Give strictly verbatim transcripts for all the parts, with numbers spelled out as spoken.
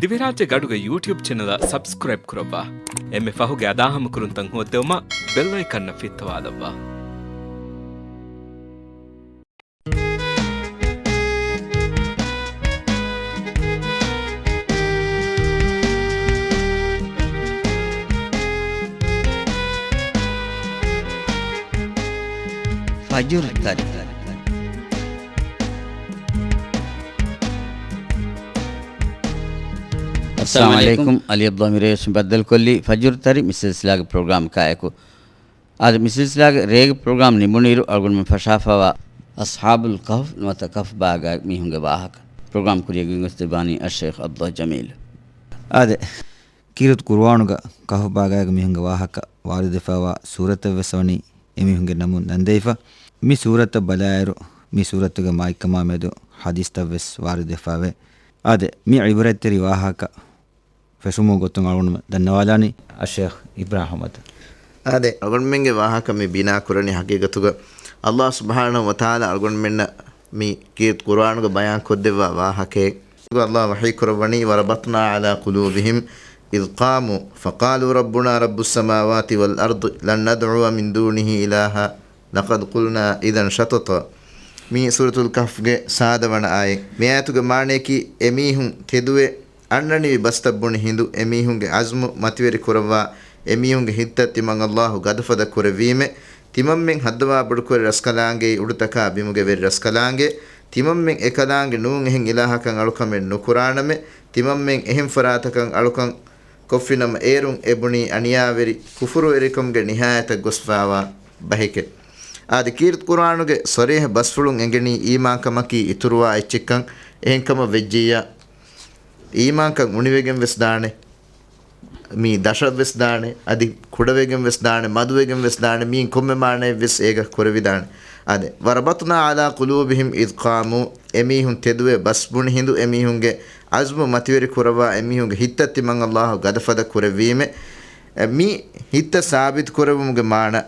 ދިވެހިރާއްޖޭގެ އަޑުގެ ޔޫޓިއުބް ޗެނަލަށް ސަބްސްކްރައިބް ކުރައްވާ. އެންމެ ފަހުގެ އަދާހަމަކުރުންތައް ހޯއްދެވުމަށް ބެލް އައިކަންއަށް ފިއްތަވާލައްވާ. ފަޖުރު ތަރި. އައްސަލާމު އަލައިކުމް. އަލީ އަބްދުﷲ މިރޭ ވެސް ބައްދަލުކޮށްލީ ފަޖުރު ތަރި މި ސިލްސިލާގެ ޕްރޮގްރާމް ކާއެކު. އާދެ، މި ސިލްސިލާގެ ރޭގެ ޕްރޮގްރާމް ނިމުނުއިރު އަޅުގަނޑުމެން ފަށާފަވާ އަޞްޙާބުލް ކަހްފް ނުވަތަ ކަހްފް ބާގާ މީހުންގެ ވާހަކަ ޕްރޮގްރާމް ކުރިޔަށް ގެންގޮސްދެއްވާނީ އައްޝައިޚް އަބްދުﷲ ޖަމީލް. އާދެ، ކީރިތި ޤުރުއާނުގަ ކަހްފް ބާގާގެ މީހުންގެ ވާހަކަ ވާރިދުވެފަވާ ސޫރަތަށްވެސް ވަނީ އެމީހުންގެ ނަމުން ނަންދެވިފަ. މި ސޫރަތަށް ބަލާއިރު، މި ސޫރަތުގެ މާތްކަމާ މެދު ޙަދީޘްތައްވެސް ވާރިދުވެފަވޭ. އާދެ، މި ޢިބްރަތްތެރި ވާހަކަ ފެށުމުގެ ގޮތުން އަޅުގަނޑުމެން ދަންނަވާލާނީ އައްޝައިޚް އިބްރާހިމް އަތަށް. އާދެ، އަޅުގަނޑުމެންގެ ވާހަކަ މި ބިނާ ކުރަނީ ޙަޤީޤަތުގަ ﷲ ސުބްޙާނަހޫ ވަތަޢާލާ އަޅުގަނޑުމެންނަށް މި ކީރިތި ޤުރުއާނުގަ ބަޔާން ކޮށްދެއްވާ ވާހަކައެއް. ﷲ ވަޙީ ކުރައްވަނީ، وَرَبَطْنَا عَلَىٰ قُلُوبِهِمْ إِذْ قَامُوا فَقَالُوا رَبُّنَا رَبُّ السَّمَاوَاتِ وَالْأَرْضِ لَن نَّدْعُوَ مِن دُونِهِ إِلَٰهًا لَقَدْ قُلْنَا إِذًا شَطَطًا. މީ ސޫރަތުލް ކަހްފްގެ ސާދަ ވަނަ އާޔަތް. މި އާޔަތުގެ މާނަޔަކީ، އެމީހުން ތެދުވެ އަންނަނިވި ބަސްތައް ބުނި ހިނދު، އެމީހުންގެ ޢަޒްމު މަތިވެރި ކުރައްވާ، އެމީހުންގެ ހިތްތައް ތިމަން ﷲ ގަދަފަދަ ކުރެއްވީމެ، ތިމަންމެން ހައްދަވާ ބޮޑުކުރި ރަސްކަލާނގެއި އުޑުތަކާ ބިމުގެ ވެރި ރަސްކަލާނގެ، ތިމަންމެން އެކަލާނގެ ނޫން އެހެން އިލާހަކަށް އަޅުކަމެއް ނުކުރާނަމެ، ތިމަންމެން އެހެން ފަރާތަކަށް އަޅުކަން ކޮށްފިނަމަ އޭރުން އެ ބުނީ އަނިޔާވެރި ކުފުރުވެރިކަމުގެ ނިހާޔަތަށް ގޮސްފާވާ ބަހެކޭ. އާދެ، ކީރިތި ޤުރުއާނުގެ ޞަރީޙަ ބަސްފުޅުން އެނގެނީ އީމާންކަމަކީ އިތުރުވާ އެއްޗެއްކަން. އެހެންކަމަށް ވެއްޖިއްޔާ، އީމާންކަން އުނިވެގެން ވެސް ދާނެ، މީ ދަށަށް ވެސް ދާނެ، އަދި ކުޑަވެގެން ވެސް ދާނެ، މަދުވެގެން ވެސް ދާނެ، މީން ކޮންމެ މާނައެއް ވެސް އޭގަ ކުރެވިދާނެ. އާދެ، وَرَبَطْنَا عَلَىٰ قُلُوبِهِمْ إِذْ قَامُوا، އެމީހުން ތެދުވެ ބަސް ބުނި ހިނދު އެމީހުންގެ ޢަޒްމު މަތިވެރި ކުރައްވާ، އެމީހުންގެ ހިތްތައް ތިމަން ﷲ ގަދަފަދަ ކުރެއްވީމެ. މި ހިތްތައް ސާބިތު ކުރެއްވުމުގެ މާނަ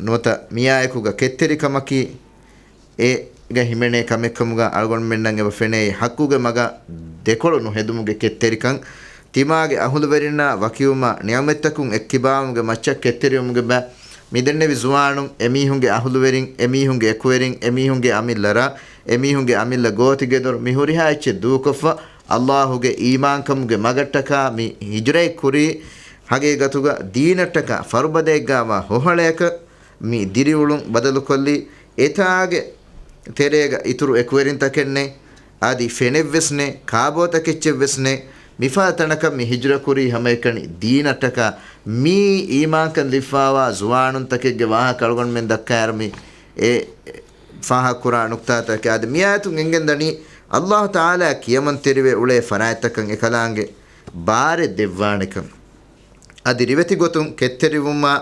ނުވަތަ މިއާއެކުގަ ކެތްތެރިކަމަކީ، އޭގަ ހިމެނޭ ކަމެއްކަމުގަ އަޅުގަނޑުމެންނަށް އެބަ ފެނޭ ޙައްޤުގެ މަގަށް ދެކޮޅު ނުހެދުމުގެ ކެތްތެރިކަން، ތިމާގެ އަހުލުވެރިންނާ ވަކިވުމާ ނިޢުމަތްތަކުން އެއްކިބާވުމުގެ މައްޗަށް ކެތްތެރިވުމުގެ ބައި މިދެންނެވި ޒުވާނުން، އެމީހުންގެ އަހުލުވެރިން، އެމީހުންގެ އެކުވެރިން، އެމީހުންގެ އަމިއްލަ ރަށް، އެމީހުންގެ އަމިއްލަ ގޯތިގެދޮރު، މި ހުރިހާ އެއްޗެއް ދޫކޮށްފަ، ﷲ ގެ އީމާންކަމުގެ މަގަށްޓަކާ މި ހިޖުރައެއް ކުރީ، ޙަޤީޤަތުގަ ދީނަށްޓަކާ ފަރުބަދައެއްގައިވާ ހޮހަޅަޔަކަށް މި ދިރިއުޅުން ބަދަލުކޮށްލީ، އެތާގެ ތެރޭގަ އިތުރު އެކުވެރިންތަކެއް ނެތް، އަދި ފެނެއްވެސް ނެތް، ކާބޯތަކެއްޗެއްވެސް ނެތް، މިފަދަ ތަނަކަށް މި ހިޖުރަ ކުރީ ހަމައެކަނި ދީނަށްޓަކާ. މީ އީމާންކަން ލިބިފާވާ ޒުވާނުންތަކެއްގެ ވާހަކަ އަޅުގަނޑުމެން ދައްކާއިރު މި އެ ފާހަގަކުރާ ނުކްތާތަކެއް. އަދި މިއާޔަތުން އެނގެންދަނީ، ﷲ ތަޢާލާ ކިޔަމަންތެރިވެ އުޅޭ ފަރާތްތަކަށް އެކަލާނގެ ބާރެއް ދެއްވާނެކަން. އަދި ރިވެތި ގޮތުން ކެތްތެރިވުމާ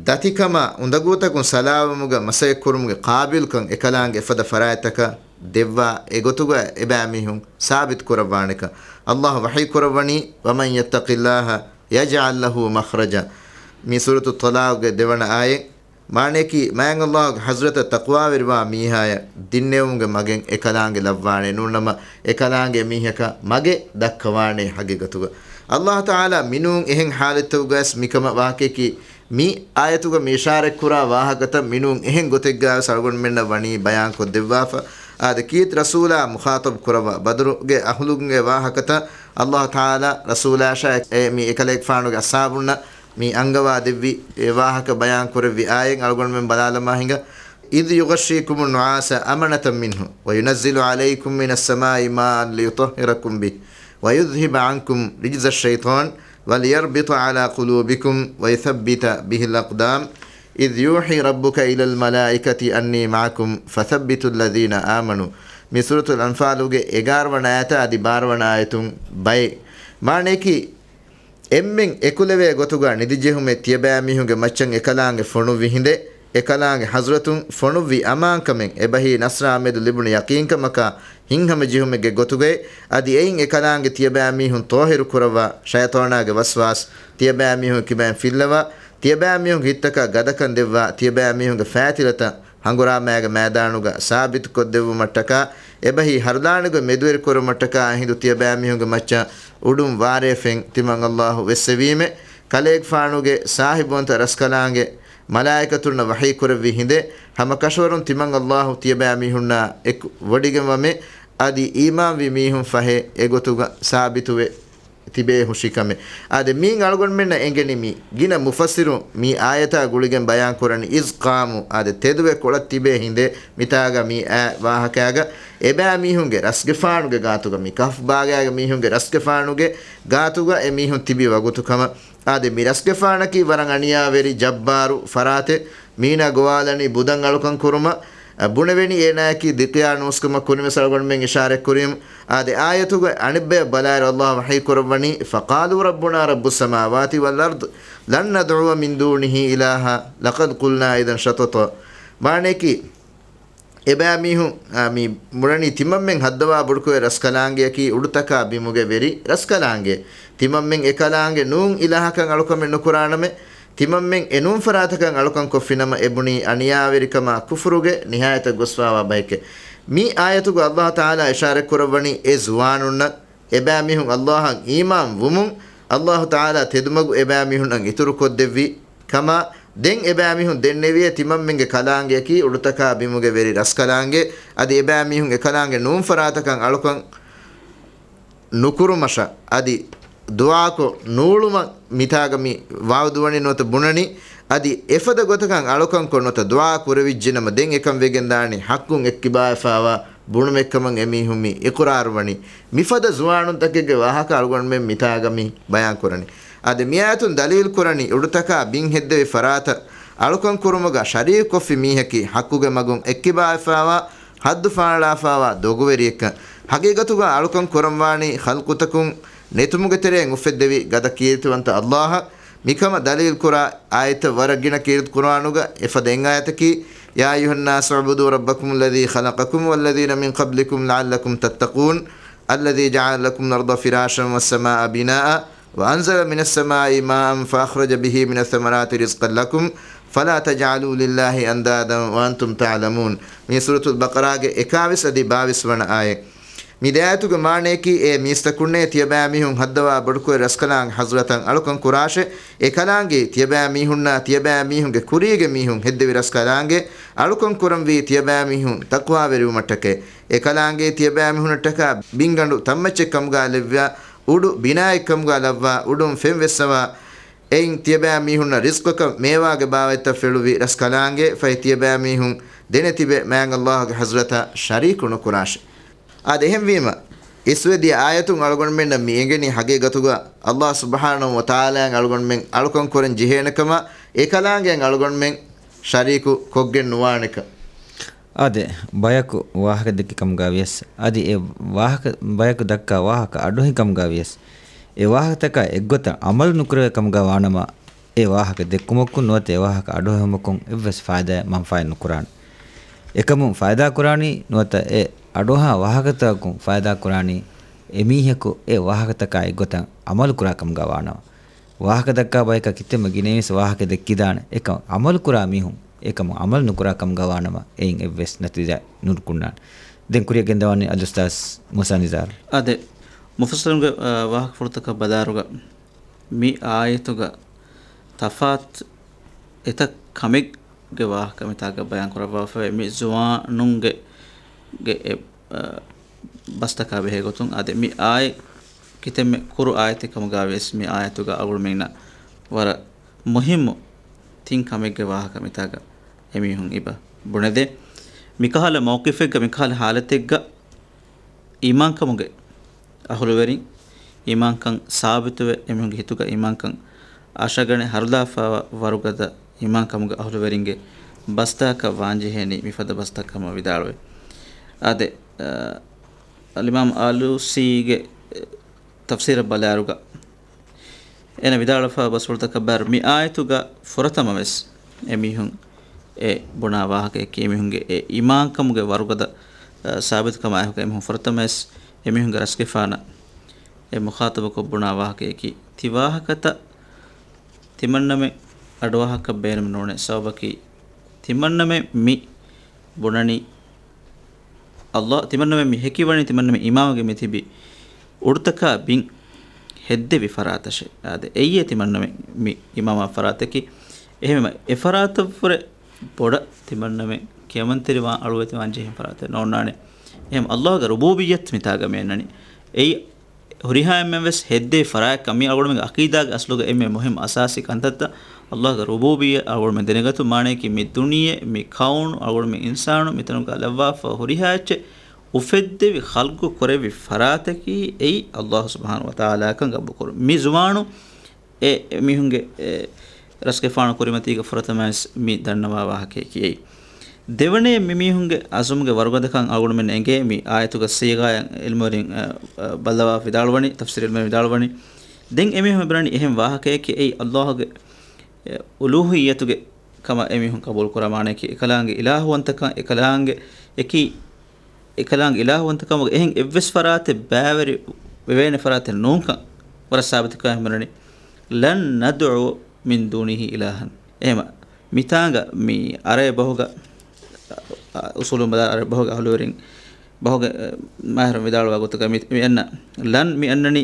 ދަތިކަމާ އުނދަގޫތަކުން ސަލާވުމުގަ މަސައްކަތްކުރުމުގެ ޤާބިލްކަން އެކަލާނގެ އެފަދަ ފަރާތްތަކަށް ދެއްވާ އެގޮތުގަ އެބައިމީހުން ސާބިތު ކުރައްވާނެކަން. ﷲ ވަޙީ ކުރައްވަނީ، وَمَن يَتَّقِ اللَّهَ يَجْعَل لَّهُ مَخْرَجًا. މި ސޫރަތު ޠަލާޤުގެ ދެވަނަ އާޔަތް. މާނަޔަކީ، މާތް ﷲގެ ޙަޟްރަތަށް ތަޤްވާވެރިވާ މީހާޔަށް ދިންނެވުމުގެ މަގެއް އެކަލާނގެ ލައްވާނެ، ނޫންނަމަ އެކަލާނގެ މީހަކަށް މަގެއް ދައްކަވާނެ ޙަޤީޤަތުގަ. ﷲ ތަޢާލާ މިނޫން އެހެން ޙާލަތްތަކުގަވެސް މިކަމަށް ވާހަކައަކީ، މި އާޔަތުގަ މި އިޝާރަތްކުރާ ވާހަކަތައް މިނޫން އެހެން ގޮތެއްގަވެސް އަޅުގަނޑުމެންނަށް ވަނީ ބަޔާން ކޮށްދެއްވާފަ. އާދެ، ކީރިތި ރަސޫލާ މުޚާޠަބު ކުރައްވާ ބަދުރުގެ އަހުލުންގެ ވާހަކަތައް ﷲ ތަޢާލާ ރަސޫލާއަށާ އެ މި އެކަލޭގެފާނުގެ އަޞްޙާބުންނަށް މި އަންގަވާ ދެއްވި އެ ވާހަކަ ބަޔާން ކުރެއްވި އާޔަތް އަޅުގަނޑުމެން ބަލާލަމާ ހިނގާ، إِذْ يُغَشِّيكُمُ النُّعَاسَ أَمَنَةً مِّنْهُ وَيُنَزِّلُ عَلَيْكُمْ مِنَ السَّمَاءِ مَاءً لِيُطَهِّرَكُمْ بِهِ وَيُذْهِبَ عَنكُمْ رِجْزَ الشَّيْطَانِ وَلِيَرْبِطَ عَلَىٰ قُلُوبِكُمْ وَيُثَبِّتَ بِهِ الْأَقْدَامَ إِذْ يُوحِي رَبُّكَ إِلَى الْمَلَائِكَةِ أَنِّي مَعَكُمْ فَثَبِّتُوا الَّذِينَ آمَنُوا. މި ސޫރަތުލް އަންފާލުގެ އެގާރަ ވަނަ އާޔަތާ އަދި ބާރަ ވަނަ އާޔަތުން ބައެއް. މާނަޔަކީ، އެންމެން އެކުލެވޭ ގޮތުގަ ނިދިޖެހުމެއް ތިޔަބައިމީހުންގެ މައްޗަށް އެކަލާނގެ ފޮނުއްވި ހިނދެއް، އެކަލާނގެ ޙަޟްރަތުން ފޮނުއްވި އަމާންކަމެއް، އެބަހީ ނަޞްރާ މެދު ލިބުނު ޔަޤީންކަމަކާ ހިތްހަމަޖެހުމެއްގެ ގޮތުގައި، އަދި އެއިން އެކަލާނގެ ތިޔަބައިމީހުން ޠާހިރު ކުރައްވާ، ޝައިޠާނާގެ ވަސްވާސް ތިޔަބައިމީހުން ކިބައިން ފިއްލަވާ، ތިޔަބައިމީހުންގެ ހިތްތަކަށް ގަދަކަން ދެއްވާ، ތިޔަބައިމީހުންގެ ފައިތިލަތައް ހަނގުރާމައިގެ މައިދާނުގަ ސާބިތުކޮށްދެއްވުމަށްޓަކާ، އެބަހީ ހަރުދާނުގެ މެދުވެރިކުރުމަށްޓަކާ އެހިނދު ތިޔަބައިމީހުންގެ މައްޗަށް އުޑުން ވާރޭފެން ތިމަން އައްލާހު ވެއްސެވީމެ. ކަލޭގެފާނުގެ ސާހިބުވަންތަ ރަސްކަލާނގެ މަލާއިކަތުންނަށް ވަޙީކުރެއްވި ހިނދެއް، ހަމަ ކަށަވަރުން ތިމަން އައްލާހު ތިޔަބައިމީހުންނާ އެކު ވޮޑިގެންވަމެ، އަދި އީމާންވި މީހުން ފަހެ އެގޮތުގަ ސާބިތުވެ ތިބޭ ހުށިކަމެއް. އާދެ، މީން އަޅުގަނޑުމެންނަށް އެނގެނީ މި ގިނަ މުފައްސިރު މި އާޔަތާ ގުޅިގެން ބަޔާން ކުރަނީ އިޒް ޤާމު، އާދެ، ތެދުވެ ކޮޅަށް ތިބޭ ހިނދެއް މިތާގަ މި އާ ވާހަކައިގަ އެބައިމީހުންގެ ރަސްގެފާނުގެ ގާތުގަ، މި ކަހްފް ބާގާގެ މީހުންގެ ރަސްގެފާނުގެ ގާތުގަ އެ މީހުން ތިބި ވަގުތު ކަމަށް. އާދެ، މި ރަސްގެފާނަކީ ވަރަށް އަނިޔާވެރި ޖައްބާރު ފަރާތެއް. މީނާ ގޮވާލަނީ ބުދަން އަޅުކަން ކުރުމަށް. އަ، ބުނެވެނީ އޭނާއަކީ ދިކްޔާ ނޫސްކަމަށް ކުރިންވެސް އަޅުގަނޑުމެން އިޝާރަތް ކުރީމު. އާދެ، އާޔަތުގެ އަނެއްބަޔަށް ބަލާއިރު އައްލާހު ވަޙީ ކުރައްވަނީ، فقالوا ربنا رب السماوات والأرض لن ندعو من دونه إلها لقد قلنا إذا شططا. މާނަޔަކީ، އެބައިމީހުން، އާ، މި ބުނަނީ ތިމަންމެން ހައްދަވާ ބޮޑުކުރޭ ރަސްކަލާނގެއަކީ އުޑުތަކާ ބިމުގެ ވެރި ރަސްކަލާނގެ. ތިމަންމެން އެކަލާނގެ ނޫން އިލާހަކަށް އަޅުކަމެއް ނުކުރާނަމޭ. ތިމަންމެން އެ ނޫން ފަރާތަކަށް އަޅުކަން ކޮށްފިނަމަ އެ ބުނީ އަނިޔާވެރިކަމާ ކުފުރުގެ ނިހާޔަތަށް ގޮސްފާވާ ބަހެކޭ. މި އާޔަތުގަ އައްލާހު ތަޢާލާ އިޝާރަތް ކުރައްވަނީ އެ ޒުވާނުންނަށް އެބައިމީހުން އައްލާހަށް އީމާން ވުމުން އައްލާހު ތަޢާލާ ތެދުމަގު އެބައިމީހުންނަށް އިތުރުކޮށްދެއްވި ކަމާ، ދެން އެބައިމީހުން ދެންނެވިއޭ ތިމަންމެންގެ ކަލާނގެއަކީ އުޑުތަކާ ބިމުގެ ވެރި ރަސްކަލާނގެ، އަދި އެބައިމީހުން އެކަލާނގެ ނޫން ފަރާތަކަށް އަޅުކަން ނުކުރުމަށަށް އަދި ދުޢާކޮށް ނޫޅުމަށް މިތާގަ މި ވަޢުދުވަނީ ނުވަތަ ބުނަނީ. އަދި އެފަދަ ގޮތަކަށް އަޅުކަންކޮށް ނުވަތަ ދުޢާ ކުރެވިއްޖެނަމަ ދެން އެކަން ވެގެންދާނީ ޙައްޤުން އެއްކިބާވެފާވާ ބުނުމެއްކަމަށް އެމީހުން މި އިޤުރާރުވަނީ. މިފަދަ ޒުވާނުންތަކެއްގެ ވާހަކަ އަޅުގަނޑުމެން މިތާގަ މި ބަޔާންކުރަނީ. އާދެ، މިއާޔަތުން ދަލީލުކުރަނީ އުޑުތަކާ ބިން ހެއްދެވި ފަރާތަށް އަޅުކަން ކުރުމުގަ ޝަރީކުކޮށްފި މީހަކީ ޙައްޤުގެ މަގުން އެއްކިބާވެފާވާ ޙައްދު ފާޅާފާވާ ދޮގުވެރިއެއްކަން. ހަގީގަތުގަ އަޅުކަން ކުރަންވާނީ ޚަލްޤުތަކުން ނެތުމުގެ ތެރެއިން އުފެއްދެވި ގަދަ ކީރިތިވަންތަ އައްލާހަށް. މިކަމަށް ދަލީލުކުރާ އާޔަތްތައް ވަރަށް ގިނަ ކީރިތި ޤުރުއާނުގަ. އެފަދަ އެއް އާޔަތަކީ، يا أيها الناس اعبدوا ربكم الذي خلقكم والذين من قبلكم لعلكم تتقون الذي جعل لكم الأرض فراشا والسماء بناء وأنزل من السماء ماء فأخرج به من الثمرات رزقا لكم فلا تجعلوا لله أندادا وأنتم تعلمون. މީ ސޫރަތުލް ބަޤަރާގެ އެކާވީސް އަދި ބާވީސް ވަނަ އާޔަތް. މި ދެ އާޔަތުގެ މާނަޔަކީ، އޭ މީސްތަކުންނޭ، ތިޔަބައިމީހުން ހައްދަވާ ބޮޑުކުރެ ރަސްކަލާނގެ ޙަޟްރަތަށް އަޅުކަން ކުރާށޭ. އެ ކަލާނގެ ތިޔަބައިމީހުންނާ ތިޔަބައިމީހުންގެ ކުރީގެ މީހުން ހެއްދެވި ރަސްކަލާނގެ އަޅުކަން ކުރަންވީ ތިޔަބައިމީހުން ތަޤްވާވެރިވުމަށްޓަކައި. އެ ކަލާނގެ ތިޔަބައިމީހުންނަށްޓަކާ ބިންގަނޑު ތަންމައްޗެއް ކަމުގާ ލެއްވާ، އުޑު ބިނާއެއް ކަމުގާ ލައްވާ، އުޑުން ފެން ވެއްސަވާ، އެއިން ތިޔަބައިމީހުންނަށް ރިޒްޤަކަށް މޭވާގެ ބާވަތްތައް ފެޅުވި ރަސްކަލާނގެ ފަހެ ތިޔަބައިމީހުން ދެނެތިބެ މާތް އައްލާހުގެ ޙަޟްރަތަށް ޝަރީކު ނުކުރާށޭ. އާދެ، އެހެންވީމަ، އިސްވެދިޔަ އާޔަތުން އަޅުގަނޑުމެންނަށް މި އެނގެނީ ހަގީގަތުގަ އައްލާހު ސުބްޙާނަހު ވަތަޢާލާއަށް އަޅުގަނޑުމެން އަޅުކަން ކުރަން ޖެހޭނެ ކަމަށް، އެ ކަލާނގެއަށް އަޅުގަނޑުމެން ޝަރީކު ކޮށްގެން ނުވާނެކަން. އާދެ، ބަޔަކު ވާހަކަ ދެއްކި ކަމުގަ ވިޔަސް، އަދި އެ ވާހަކަ ބަޔަކު ދައްކާ ވާހަކަ އަޑުއެހި ކަމުގަ ވިޔަސް، އެ ވާހަކަތަކާ އެއްގޮތަށް ޢަމަލު ނުކުރެވޭ ކަމުގަ ވާނަމަ، އެ ވާހަކަ ދެއްކުމަކުން ނުވަތަ އެ ވާހަކަ އަޑުއެހުމަކުން އެއްވެސް ފާއިދާއެއް މަންފާއެއް ނުކުރާނެ. އެކަމުން ފާއިދާ ކުރާނީ ނުވަތަ އެ އަޑުއަހާ ވާހަކަތަކުން ފާއިދާ ކުރާނީ އެ މީހަކު އެ ވާހަކަތަކާ އެއްގޮތަށް ޢަމަލު ކުރާ ކަމުގަ ވާނަމަ. ވާހަކަ ދައްކާ ބަޔަކަށް ކިތަންމެ ގިނައިން ވެސް ވާހަކަ ދެއްކިދާނެ. އެކަމް ޢަމަލު ކުރާ މީހުން އެކަމަށް ޢަމަލު ނުކުރާ ކަމުގަ ވާނަމަ އެއިން އެއްވެސް ނަތީޖާއެއް ނުނުކުންނާނެ. ދެން ކުރިއަށް ގެންދަވާނީ އަލްއުސްތާޛް މޫސާ ނިޒާރު. އާދެ، މުފައްސިރުންގެ، އާ، ވާހަކަފުޅުތަކަށް ބަލާއިރުގަ މި އާޔަތުގަ ތަފާތު އެތައް ކަމެއްގެ ވާހަކަ މިތާގަ ބަޔާން ކުރައްވާފައި މި ޒުވާނުންގެ، ގެ އެ، އާ، ބަސްތަކާ ބެހޭ ގޮތުން. އާދެ، މި އާޔަތް ކިތަންމެ ކުރު އާޔަތެއް ކަމުގަ ވިޔަސް މި އާޔަތުގަ އަޅުގަނޑުމެންނަށް ވަރަށް މުހިއްމު ތިން ކަމެއްގެ ވާހަކަ މިތާގަ އެމީހުން އިބަ ބުނެދޭ. މިކަހަލަ މައުޤިފެއްގަ، މިކަހަލަ ހާލަތެއްގަ އީމާންކަމުގެ އަހުލުވެރިން، އީމާންކަން ސާބިތުވެ، އެމީހުންގެ ހިތުގަ އީމާންކަން އަށަގަނެ ހަރުލާފައިވާ ވަރުގަދަ އީމާންކަމުގެ އަހުލުވެރިންގެ ބަސްތަކަށް ވާންޖެހޭނީ މިފަދަ ބަސްތައް ކަމަށް ވިދާޅުވޭ. އާދެ، އަ، އަލްއިމާމް އާލޫސީގެ ތަފްސީރަށް ބަލާއިރުގަ، އޭނަ ވިދާޅުވެފަ ބަސްފުޅުތަކަށް ބައި މި އާޔަތުގަ ފުރަތަމަވެސް އެމީހުން އެ ބުނާ ވާހަކަޔަކީ، އެމީހުންގެ އެ އީމާންކަމުގެ ވަރުގަދަ، އަ، ސާބިތުކަމާއެކު އެމީހުން ފުރަތަމަވެސް އެމީހުންގެ ރަސްގެފާނަށް އެ މުޚާޠަބުކޮށް ބުނާ ވާހަކަޔަކީ، ތި ވާހަކަތައް ތިމަންނަމެން އަޑުއަހަކަށް ބޭނުމެއް ނޫނޭ. ސަބަބަކީ، ތިމަންނަމެން މި ބުނަނީ، ﷲ ތިމަންނަމެން މި ހެކިވަނީ ތިމަންނަމެން އިމާމުގެ މި ތިބި އުޑުތަކާ ބިން ހެއްދެވި ފަރާތަށޭ. އާދެ، އެއީ ތިމަންނަމެން މި އިމާމާ ފަރާތަކީ. އެހެންވީމަ އެ ފަރާތަށްވުރެ ބޮޑަށް ތިމަންނަމެން ކިޔަމަންތެރިވާން އަޅުވެތިވާން ޖެހެން ފަރާތެއް ނޯންނާނެ. އެހެން ﷲގެ ރުބޫބިއްޔަތު މިތާގަ މި އަންނަނީ. އެއީ ހުރިހާ އެންމެން ވެސް ހެއްދޭ ފަރާތްކަން. މި އަޅުގަނޑުމެންގެ އަޤީދާގެ އަސްލުގަ އެންމެ މުހިންމު އަސާސީ ކަންތައްތައް. ﷲގެ ރުބޫބިއްޔަތު އަޅުގަނޑުމެން ދެނެގަތުން މާނަޔަކީ މި ދުނިޔެ، މި ކައުނު، އަޅުގަނޑުމެން އިންސާނު، މިތަނުގަ ލައްވާފަ ހުރިހާ އެއްޗެއް އުފެއްދެވި ޚަލްޤު ކުރެއްވި ފަރާތަކީ އެއީ ﷲ ސުބްޙާނަހޫ ވަތަޢާލާ ކަން ގަބޫލުކުރުން. މި ޒުވާނު އެ، އެ މީހުންގެ، އެ، ރަސްގެފާނު ކުރިމަތީގަ ފުރަތަމަވެސް މި ދަންނަވާ ވާހަކަޔަކީ އެއީ. ދެވަނައެއް މި މީހުންގެ އަޒުމުގެ ވަރުގަދަކަން އަޅުގަނޑުމެން އެނގޭ މި އާޔަތުގެ ސީޣާއަށް ޢިލްމުވެރިން، އަ، އަ، ބައްލަވާ ވިދާޅުވަނީ، ތަފްސީރު ޢިލްމުވެރިން ވިދާޅުވަނީ. ދެން އެމީހުން މި ބުނަނީ އެހެން ވާހަކަޔަކީ އެއީ ﷲގެ، އެ، އުލޫހިއްޔަތުގެ ކަމަށް އެމީހުން ޤަބޫލުކުރާ މާނަޔަކީ އެކަލާނގެ އިލާހުވަންތަކަން، އެކަލާނގެ އެކީ އެކަލާނގެ އިލާހުވަންތަކަމުގެ އެހެން އެއްވެސް ފަރާތެއް ބައިވެރި ވެވޭނެ ފަރާތެއް ނޫންކަން ވަރަށް ސާބިތުކަމެއް މި ބުނަނީ. لن ندعو من دونه إلها. އެހެމަ މިތާނގަ މި ޢަރަބި ބަހުގަ، އަ، އުޞޫލުން ބަލާ ޢަރަބި ބަހުގެ އަހުލުވެރިން، ބަހުގެ، އަ، މާހިރުން ވިދާޅުވާ ގޮތުގަ މި، މި އަންނަ، ލަން މި އަންނަނީ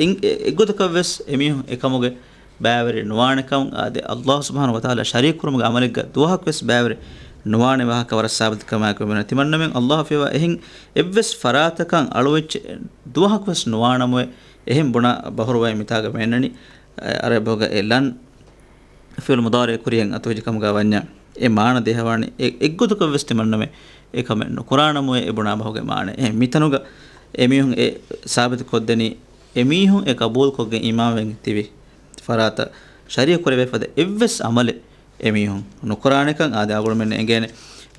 އިން-، އެ-، އެއްގޮތަކަށްވެސް އެމީހުން އެކަމުގެ ބައިވެރި ނުވާނެކަން، އާދެ، ﷲ ސުބްޙާނަހޫ ވަތަޢާލާ ޝަރީކުކުރުމުގެ ޢަމަލެއްގަ ދުވަހަކުވެސް ބައިވެރި ނުވާނެ ވާހަކަ ވަރަށް ސާބިތުކަމާއެކު މި ބުނަނީ. ތިމަންނަމެން ﷲ ފިޔަވާ އެހެން އެއްވެސް ފަރާތަކަށް އަޅުވެއްޖެ ދުވަހަކުވެސް ނުވާނަމުއެ، އެހެން ބުނާ ބަހުރުވައި މިތާގަ މި އަންނަނީ، އަ، ޢަރަބި ބަހުގަ އެ ލަން ފިޢުލު މުޟާރިޢު ކުރިއަށް އަތުވެއްޖެ ކަމުގަ ވަންޏާ، އެ މާނަ ދޭހަވާނެ އެ-، އެއްގޮތަކަށްވެސް ތިމަންނަމެން އެ ކަމެއް ނުކުރާނަމުއެ އެ ބުނާ ބަހުގެ މާނަ. އެ މިތަނުގަ އެމީހުން އެ ސާބިތު ކޮށްދެނީ، އެމީހުން އެ ޤަބޫލުކޮށްގެން އީމާންވެގެން ތިބި ފަރާތަށް ޝަރީކު ކުރެވޭ ފަދަ އެއްވެސް ޢަމަލެއް އެމީހުން ނުކުރާނެކަން. އާދެ، އަޅުގަނޑުމެން އެނގޭނެ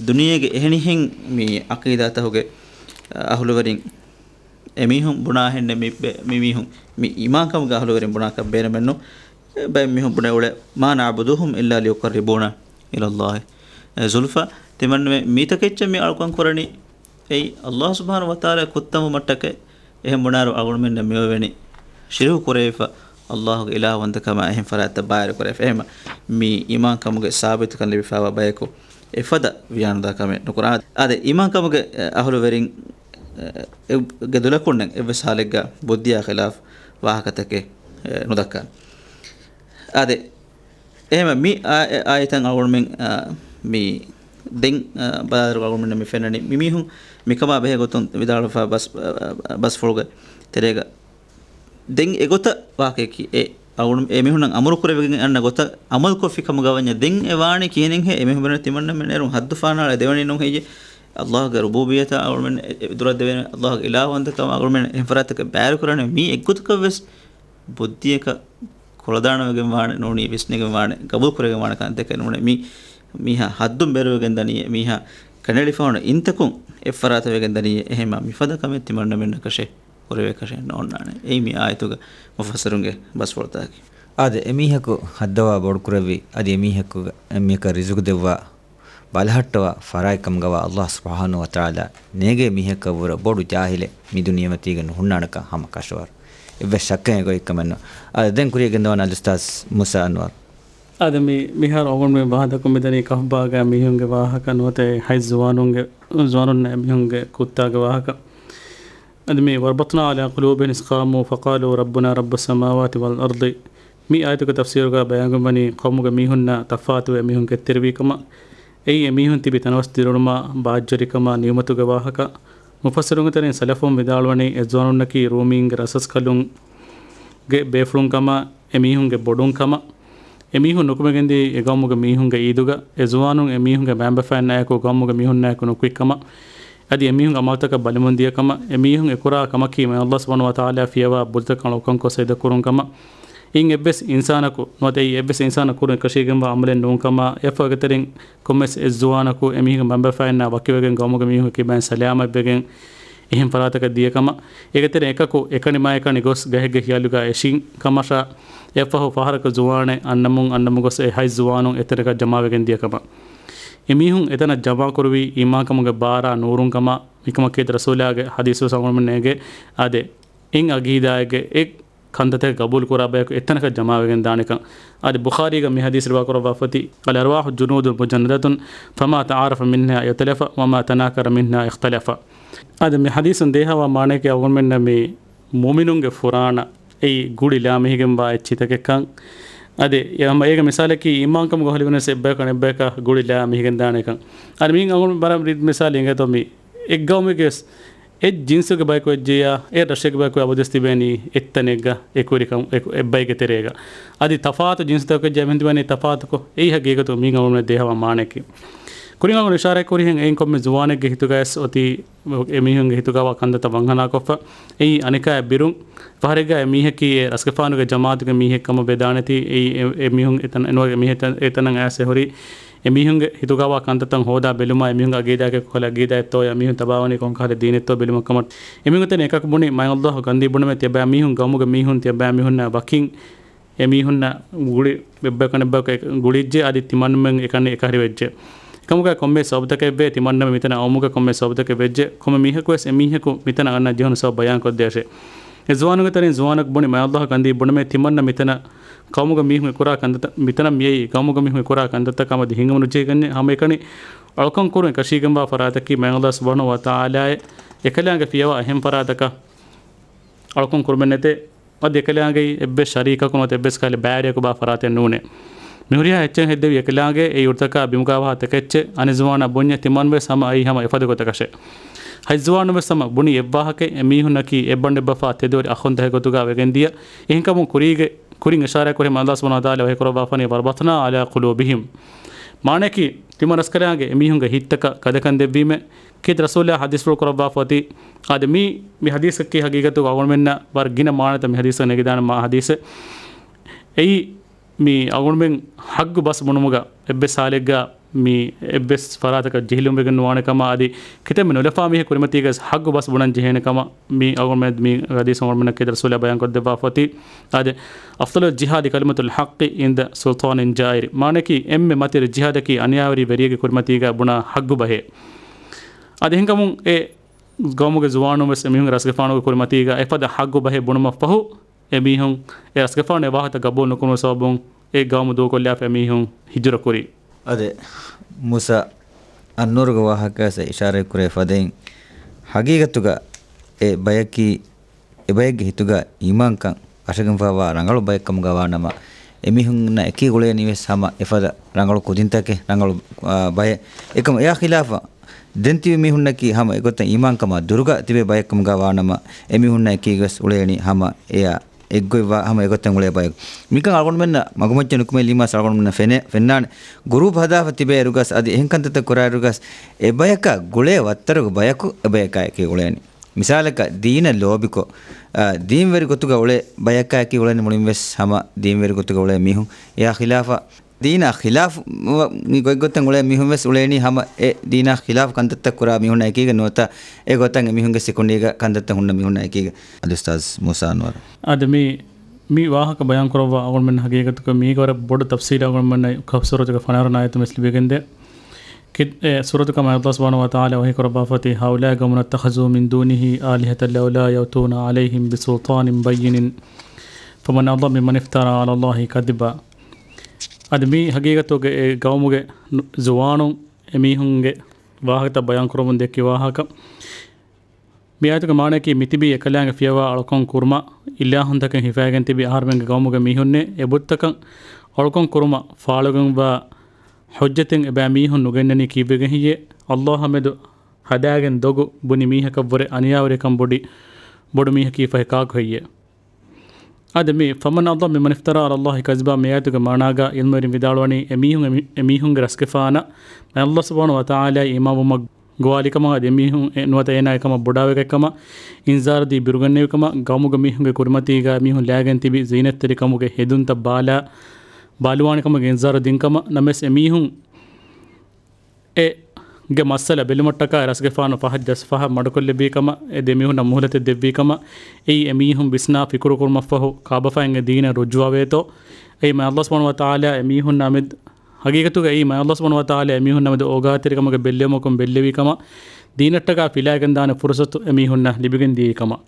ދުނިޔޭގެ އެހެނިހެން މި ޢަޤީދާތަކުގެ އަހުލުވެރިން އެމީހުން ބުނާހެންނެއް މި ބެ-، މި މީހުން މި އީމާންކަމުގެ އަހުލުވެރިން ބުނާކަށް ބޭނުމެއްނު. ބައެއް މީހުން ބުނެ އުޅޭ، ما نعبدهم إلا ليقربونا إلى الله زلفى. ތިމަންނަމެން މީތަކެއްޗެއް މި އަޅުކަން ކުރަނީ އެއީ ﷲ ސުބްޙާނަހޫ ވަތަޢާލާ ކުއްތަންވުމަށްޓަކައި. އެހެން ބުނާއިރު އަޅުގަނޑުމެންނަށް މިއޮވެނީ ޝިރުކު ކުރެވިފަ، ﷲގެ އިލާހުވަންތަކަމާ އެހެން ފަރާތްތައް ބައިވެރި ކުރެވިފަ. އެހެންމަ މި އީމާންކަމުގެ ސާބިތުކަން ލިބިފައިވާ ބަޔަކު އެފަދަ ވިޔާނުދާ ކަމެއް ނުކުރާ. އާދެ، އީމާންކަމުގެ އަހުލުވެރިން އެ، އެ، ގެ ދުލަކުންނެއް އެއްވެސް ހާލެއްގަ ބުއްދިއާ ޚިލާފް ވާހަކަތަކެއް، އެ، ނުދައްކާނެ. އާދެ، އެހެންމަ މި އާ-، އެ އާޔަތަށް އަޅުގަނޑުމެން، އާ، މި ދެން، އާ، ބަލާލިއިރު އަޅުގަނޑުމެންނަށް މި ފެންނަނީ މި މީހުން މިކަމާ ބެހޭ ގޮތުން ވިދާޅުވެފަ ބަސް-، އާ، އާ، ބަސްފުޅުގެ ތެރޭގަ ދެން އެގޮތަށް ވާހަކަޔަކީ އެ އަޅުގަނޑު އެމީހުންނަށް އަމުރު ކުރެވިގެން އަންނަ ގޮތަށް އަމަލުކޮށްފި ކަމުގަ ވަންޏާ ދެން އެ ވާނީ ކިހިނެއްހޭ؟ އެމީހުން ބުނަނީ ތިމަންނަމެން އޭރުން ހައްދު ފަނާޅާ ދެވެނީ ނޫން ހެއްޔޭ؟ ﷲގެ ރުބޫބިއްޔަތަށް އަޅުގަނޑުމެން އެ-، އެ-، ދުރަށް ދެވޭނެ، ﷲގެ އިލާހުވަންތަކަމަށް އަޅުގަނޑުމެން އެހެން ފަރާތަކަށް ބައިވެރި ކުރާނެ. މީ އެއްގޮތަކަށް ވެސް ބުއްދިއަކަށް ކުޅަދާނަވެގެން ވާނެ ނޫނީ، ވިސްނިގެން ވާނެ، ގަބޫލު ކުރެވިގެން ވާނެ ކަންތަކެއް ނޫނޭ. މީ މީހާ ހައްދުން ބޭރުވެގެން ދަނީ، މީހާ ކަނޑައެޅިފަ ހުންނަ އިންތަކުން އެއްފަރާތަށް ވެގެން ދަނީ. އެހެންމަ މިފަދަ ކަމެއް ތިމަންނަމެންނަކަށެއް ކުރެވޭކަށެއް ނޯންނާނެ. އެއީ މި އާޔަތުގަ މުފައްސިރުންގެ ބަސްފުޅުތަކަކީ. އާދެ، އެމީހަކު ހައްދަވާ ބޮޑުކުރެއްވި، އަދި އެމީހަކު، އެމީހަކަށް ރިޒުގު ދެއްވާ، ބަލަހައްޓަވާ ފަރާތް ކަމުގަވާ ﷲ ސުބްޙާނަހޫ ވަތަޢާލާ ނޭގޭ މީހަކަށްވުރެ ބޮޑު ޖާހިލެއް މި ދުނިޔެމަތީގަ ނުހުންނާނެކަން ހަމަ ކަށަވަރު. އެއްވެސް ޝައްކެއް އެގޮތްކަމެއްނު. އާދެ، ދެން ކުރިޔަށް ގެންދަވާނެ އަލްއުސްތާޛް މޫސާ އަންވަރު. އާދެ، މި، މިހާރު އަޅުގަނޑުމެން ވާހަކަ ދައްކަމުން މިދަނީ ކަހްފާގަ މީހުންގެ ވާހަކަ ނުވަތަ ހަތް ޒުވާނުންގެ، ޒުވާނުންނާ މީހުންގެ ކުއްތާގެ ވާހަކަ. އަދި މި وربطنا على قلوبهم إذ قاموا فقالوا ربنا رب السماوات والأرض. މި އާޔަތުގެ ތަފްސީރުގަ ބަޔާންކުރަންވަނީ ޤައުމުގެ މީހުންނާ ތަފާތުވެ މީހުން ގެއްތެރިވީ ކަމަށް. އެއީ އެމީހުން ތިބި ތަނަވަސް ދިރިއުޅުމާ ބާއްޖަވެރިކަމާ ނިޢުމަތުގެ ވާހަކަ. މުފައްސިރުންގެ ތެރެއިން ސަލަފުން ވިދާޅުވަނީ އެ ޒުވާނުންނަކީ ރޫމީންގެ ރަސްރަސްކަލުންގެ ބޭފުޅުން ކަމަށް، އެމީހުންގެ ބޮޑުން ކަމަށް. އެމީހުން ނުކުމެގެންދީ އެ ގައުމުގެ މީހުންގެ އީދުގަ. އެ ޒުވާނުން އެމީހުންގެ މައިންބަފައިންނާއެކު ގައުމުގެ މީހުންނާއެކު ނުކުތް ކަމަށް. އަދި އެމީހުންގެ އަމަލުތަކަށް ބަލިމުން ދިޔަ ކަމަށް. އެމީހުން އެކުރާ ކަމަކީ މި ﷲ ސުބްޙާނަހޫ ވަތަޢާލާ ފިޔަވާ ބުއްދިތަކަށް އަޅުކަންކޮށް ސަޖިދަކުރުން ކަމަށް. އިން އެއްވެސް އިންސާނަކު ނުވަތަ އެއީ އެއްވެސް އިންސާނަކު ކުރަން އެކަށީގެންވާ އަމަލެއް ނޫން ކަމަށް. އެއަށްފަހުގެ ތެރެއިން ކޮންމެސް އެއް ޒުވާނަކު އެމީހުންގެ މައިންބަފައިންނާ ވަކިވެގެން ގައުމުގެ މީހުންގެ ކިބައިން ސަލާމަތްވެގެން އެހެން ފަރާތަކަށް ދިޔަ ކަމަށް. އޭގެ ތެރެއިން އެކަކު އެކަނި މާ އެކަނި ގޮސް ގަހެއްގެ ހިޔާލުގަ އެށިން ކަމަށާ. އެއަށްފަހު ފަހަރަކު ޒުވާނެއް އަންނަމުން އަންނަމުން ގޮސް އެ ހަތް ޒުވާނުން އެތެރެކަށް ޖަމާވެގެން ދިޔަ ކަމަށް. އެމީހުން އެތަނަށް ޖަމާކުރުވީ އީމާންކަމުގެ ބާރާ ނޫރުން ކަމަށް. މިކަމަކީ ރަސޫލާގެ ޙަދީޘް ވެސް އަޅުގަނޑުމެންނަށް އެނގޭ. އާދެ، އެއް އަގީދާއެއްގެ އެއް ކަންތައްތަކެއް ގަބޫލު ކުރާ ބަޔަކު އެތަނަކަށް ޖަމާވެގެން ދާނެކަން. އަދި ބުޚާރީގަ މި ޙަދީޘް ރިވާ ކުރައްވާފަތި، الأرواح جنود مجندة فما تعارف منها ائتلف وما تناكر منها اختلف. އަދި މި ޙަދީޘުން ދޭހަވާ މާނަޔަކީ އަޅުގަނޑުމެންނަށް މި މުއުމިނުންގެ ފުރާނަ އެއީ ގުޅި ލާމެހިގެންވާ އެއްޗިތަކެއްކަން. އަދި އެ ހަމަ އޭގެ މިސާލަކީ އީމާންކަމުގެ ހޮލިވުނަސް އެއްބަޔަކަށް އަނެއްބަޔަކަށް ގުޅި ލާމެހިގެން ދާނެކަން. އަދި މިއިން އަޅުގަނޑު ވަރަށް ރީތި މިސާލެއް އިނގޭތޯ މި އެއްގައުމެއްގެ ވެސް އެއް ޖިންސުގެ ބަޔަކު ވެއްޖެޔާ، އެއް ރަށެއްގެ ބަޔަކު އަބަދުވެސް ތިބޭނީ އެއްތަނެއްގަ، އެކުވެރިކަން، އެކު-، އެއްބައެއްގެ ތެރޭގަ. އަދި ތަފާތު ޖިންސުތަކެއް ވެއްޖެ އެމީހުން ތިބޭނީ ތަފާތުކޮށް. އެއީ ހަގީގަތު މީން އަޅުގަނޑުމެން ދޭހަވާ މާނަޔަކީ. ކުރިން އަޅުގަނޑު އިޝާރާތް ކުރިހެން އެއިން ކޮންމެ ޒުވާނެއްގެ ހިތުގައި ވެސް އޮތީ އެމީހުންގެ ހިތުގަވާ ކަންތައްތައް ވަންހަނާކޮށްފަ، އެއީ އަނެކާއަށް ބިރުން، ފަހަރެއްގަ އެމީހަކީ އެ ރަސްގެފާނުގެ ޖަމާއަތުގެ މީހެއް ކަމަށް ވެދާނެތީ، އެއީ އެ، އެމީހުން އެތަން، އެނުވަގެ މީހެއް ތަ-، އެތަނަށް އައިސް އެ ހުރީ، އެމީހުންގެ ހިތުގަވާ ކަންތައްތައް ހޯދާ ބެލުމާ، އެމީހުންގެ އަގީދާއަކީ ކޮންކަހަލަ އަގީދާއެއްތޯ، އެމީހުން ތަބާވަނީ ކޮންކަހަލަ ދީނެއްތޯ ބެލުމަށް ކަމަށް. އެމީހުން އެތަނަށް އެކަކު ބުނި، މާތް ﷲ ކަންދީ ބުނަމޭ، ތިޔަބައިމީހުން ގައުމުގެ މީހުން، ތިޔަބައިމީހުންނާ ވަކިން އެމީހުންނަށް ގުޅި އެއްބަޔަކު އަނެއްބަޔަކު އެ-، ގުޅިއްޖެ އަދި ތިމަންމެން އެކަނި އެކަހެރިވެއްޖެ. އެކަމުގަ ކޮންމެ ސަބަބުތަކެއްވޭ، ތިމަންނަމެ މިތަނަށް އައުމުގަ ކޮންމެ ސަބަބުތަކެއް ވެއްޖެ، ކޮންމެ މީހަކު ވެސް އެމީހަކު މިތަނަށް އަންނަ ޖެހުނު ސަބަބު ބަޔާން ކޮށްދޭށޭ. އެ ޒުވާނުގެ ތެރެއިން ޒުވާނަކު ބުނި، މާތް ﷲ ކަންދީ ބުނަމޭ، ތިމަންނަ މިތަނަށް ޤައުމުގެ މީހުން އެކުރާ ކަންތައް، މިތަނަށް މިއައީ ޤައުމުގެ މީހުން އެކުރާ ކަންތައްތައް ކަމަށް އަދި ހިނގަމުނުޖެހިގެންނެއް. ހަމައެކަނި އަޅުކަން ކުރުން އެކަށީގެންވާ ފަރާތަކީ މާތް ﷲ ސުބްޙާނަހޫ ވަތަޢާލާއެއް އެކަލާނގެ ފިޔަވާ އެހެން ފަރާތަކަށް އަޅުކަން ކުރުމެއް ނެތޭ. އަދި އެކަލާނގެ އެއްވެސް ޝަރީކަކު ނުވަތަ އެއްވެސް ކަހަލަ ބައިވެރިޔަކު ބާ ފަރާތެއް ނޫނޭ. މިހުރިހާ އެއްޗެއް ހެއްދެވި އެކަލާނގެ އެ އިރުތަކާ ބިމުގާވާ ތަކެއްޗެއް އަނެއް ޒުވާނާ ބުންޏެ ތިމަންވެސް ހަމަ އެއީ ހަމަ އެފަދަ ގޮތަކަށޭ. ހަތް ޒުވާނުވެސް ހަމަ ބުނި އެއްވާހަކަ އެމީހުންނަކީ އެއްބަނޑެއްބަފާ ތެދުވެރި އަޚުން ދަހެއް ގޮތުގާ ވެގެންދިޔަ. އެހެންކަމުން ކުރީގެ، ކުރިން އިޝާރާތް ކުރި މާތް ﷲ ސުބްޙާނަހޫ ވަތަޢާލާ ވަޙީ ކުރައްވާފަނީ، وربطنا على قلوبهم. މާނައަކީ ތިމަން ރަސްކަލާނގެ އެމީހުންގެ ހިތްތަކަށް ގަދަކަން ދެއްވީމޭ. ކީރިތި ރަސޫލާ ޙަދީޘްފުޅު ކުރައްވާފަ އޮތީ. އާދެ، މި، މި ޙަދީޘަކީ ޙަޤީޤަތުގަ އަޅުގަނޑުމެންނަށް ވަރަށް ގިނަ މާނަތައް މި ޙަދީޘަށް ނެގިދާނެ މާ ޙަދީޘެއް. އެއީ، މި އަޅުގަނޑުމެން ޙައްޤު ބަސް ބުނުމުގަ އެއްވެސް ޙާލެއްގަ މި އެއްވެސް ފަރާތަކަށް ޖެހިލުންވެގެން ނުވާނެ ކަމަށް އަދި ކިތަންމެ ނުލަފާ މީހެއް ކުރިމަތީގަ ޙައްޤު ބަސް ބުނަން ޖެހޭނެ ކަމަށް މި އަޅުގަނޑުމެން މި ޙަދީޘް އަޅުގަނޑުމެންނަށް ކީރިތި ރަސޫލާ ބަޔާން ކޮށްދެއްވާފަ އޮތީ. އާދެ، أفضل الجهاد كلمة الحق عند سلطان جائر. މާނައަކީ އެންމެ މަތިވެރި ޖިހާދަކީ އަނިޔާވެރި ވެރިއެއްގެ ކުރިމަތީގަ ބުނާ ޙައްޤު ބަހޭ. އަދި އެހެންކަމުން އެ ގައުމުގެ ޒުވާނުން ވެސް އެމީހުންގެ ރަސްގެފާނުގެ ކުރިމަތީގަ އެފަދަ ޙައްޤު ބަހެއް ބުނުމަށްފަހު، އެމީހުން އެ ރަސްގެފާނު އެ ވާހަކަ ގަބޫލު ނުކުރުމުގެ ސަބަބުން އެ ގައުމު ދޫކޮށްލާފަ އެމީހުން ހިޖުރަ ކުރީ. އާދެ، މޫސާ އައްނޫރުގެ ވާހަކައަށް އިޝާރަތް ކުރޭ ފަދައިން، ޙަޤީޤަތުގަ އެ ބަޔަކީ އެބައެއްގެ ހިތުގަ އީމާންކަން އަށަގެންފާވާ ރަނގަޅު ބައެއްކަމުގަ ވާނަމަ، އެމީހުންނަށް އެކީ ގުޅޭނީވެސް ހަމަ އެފަދަ ރަނގަޅު ކުދިންތަކެއް، ރަނގަޅު، އާ، ބައެއް. އެކަމަ އެއާ ޚިލާފަށް ދެން ތިބި މީހުންނަކީ ހަމަ އެގޮތަށް އީމާންކަމާ ދުރުގަ ތިބޭ ބައެއްކަމުގަ ވާނަމަ، އެމީހުންނަށް އެކީގަވެސް އުޅޭނީ ހަމަ އެއާ އެއްގޮތްވާ ހަމަ އެގޮތަށް އުޅޭ ބަޔަކު. މިކަން އަޅުގަނޑުމެންނަށް މަގުމައްޗަށް ނުކުމެ ލީމާސް އަޅުގަނޑުމެންނަށް ފެނޭ، ފެންނާނެ. ގުރޫޕް ހަދާފަ ތިބޭ އިރުގަސް އަދި އެހެން ކަންތައްތައް ކުރާ އިރުގަސް އެބަޔަކަށް ގުޅޭ ވައްތަރުގެ ބަޔަކު އެބަޔަކާއެކީ އުޅޭނީ. މިސާލަކަށް ދީނަށް ލޯބިކޮށް، އާ، ދީންވެރި ގޮތުގަ އުޅޭ ބަޔަކާއެކީ އުޅޭނީ މުޅިންވެސް ހަމަ ދީންވެރި ގޮތުގަ އުޅޭ މީހުން. އެއާ ޚިލާފަށް، ދީނާ ޚިލާފު މި ގޮތްގޮތަށް އުޅޭ މީހުންވެސް އުޅޭނީ ހަމަ އެ ދީނާ ޚިލާފު ކަންތައްތައް ކުރާ މީހުންނާ އެކީގަ ނުވަތަ އެގޮތަށް އެމީހުންގެ ސިކުނޑީގަ ކަންތައްތައް ހުންނަ މީހުންނާ އެކީގަ. އަދި އުސްތާޛް މޫސާ އަންވަރު. އާދެ، މި މި ވާހަކަ ބަޔާން ކުރައްވާ އަޅުގަނޑުމެން ހަގީގަތުގަ މީގެ ވަރަށް ބޮޑު ތަފްސީލެއް އަޅުގަނޑުމެންނަށް ކަހްފު ސޫރަތުގެ ފަނަރަ ވަނަ އާޔަތުން ވެސް ލިބިގެންދޭ. ކި-، އެ ސޫރަތު ކަމަށް ﷲ ސުބްޙާނަހޫ ވަތަޢާލާ ވަޙީ ކުރައްވާފައޮތީ، هؤلاء قومنا اتخذوا من دونه آلهة لولا يأتون عليهم بسلطان بين فمن أظلم ممن افترى على الله كذبا. އަދި މީ ހަގީގަތުގަ އެ ގައުމުގެ ނު-، ޒުވާނުން އެމީހުންގެ ވާހަކަތައް ބަޔާން ކުރަމުން ދެއްކި ވާހަކަ. މި އާޔަތުގެ މާނައަކީ މިތިބީ އެކަލާނގެ ފިޔަވާ އަޅުކަން ކުރުމަށް އިލާހުންތަކެއް ހިފައިގެން ތިބި އަހަރުމެންގެ ގައުމުގެ މީހުންނޭ. އެ ބުއްތަކަށް އަޅުކަން ކުރުމަށް ފާޅުގެންވާ ޙުއްޖަތެއް އެބައިމީހުން ނުގެންނަނީ ކީއްވެގެން ހެއްޔޭ؟ ﷲ އާ މެދު ހަދާގެން ދޮގު ބުނި މީހަކަށްވުރެ އަނިޔާވެރިކަން ބޮޑި، ބޮޑު މީހަކީ ފަހެ ކާކު ހެއްޔޭ؟ އާދެ، މި فمن أظلم ممن افترى على الله كذبا މި އާޔަތުގެ މާނާގަ ޢިލްމުވެރިން ވިދާޅުވަނީ އެމީހުން އެމީ-، އެމީހުންގެ ރަސްގެފާނަށް ﷲ ސުބްޙާނަހޫ ވަތަޢާލާ އީމާންވުމަށް ގޮވާލިކަމަށް އަދި އެމީހުން އެ ނުވަތަ އޭނާ އެކަމަށް ބޮޑާވެގަތްކަމަށް އިންޒާރުދީ ބިރުގެންނެވިކަމަށް ގައުމުގެ މީހުންގެ ކުރިމަތީގަ އެމީހުން ލައިގެން ތިބި ޒީނަތްތެރިކަމުގެ ހެދުންތައް ބާލާ، ބާލުވާނެކަމުގެ އިންޒާރު ދިންކަމަށް. ނަމަވެސް އެމީހުން އެ ގެ މައްސަލަ ބެލުމަށްޓަކާ ރަސްގެފާނު ފަހަށް ޖައްސަފަހަށް މަޑުކޮށްލެއްވީ ކަމަށް، އެ ދެމީހުންނަށް މުހުލަތެއް ދެއްވީ ކަމަށް، އެއީ އެމީހުން ވިސްނާ ފިކުރު ކުރުމަށްފަހު ކާބަފައިންގެ ދީނަށް ރުޖޫޢަވޭތޯ؟ އެއީ ﷲ ސުބްޙާނަހޫ ވަތަޢާލާ އެމީހުންނާ މެދު ހަގީގަތުގައި ﷲ ސުބްޙާނަހޫ ވަތަޢާލާ އެމީހުންނާ މެދު އޯގާތެރިކަމުގެ ބެއްލެވުމަކުން ބެއްލެވީ ކަމަށް، ދީނަށްޓަކާ ފިލާގެންދާނެ ފުރުޞަތު އެމީހުންނަށް ލިބިގެން ދިޔައީ ކަމަށް.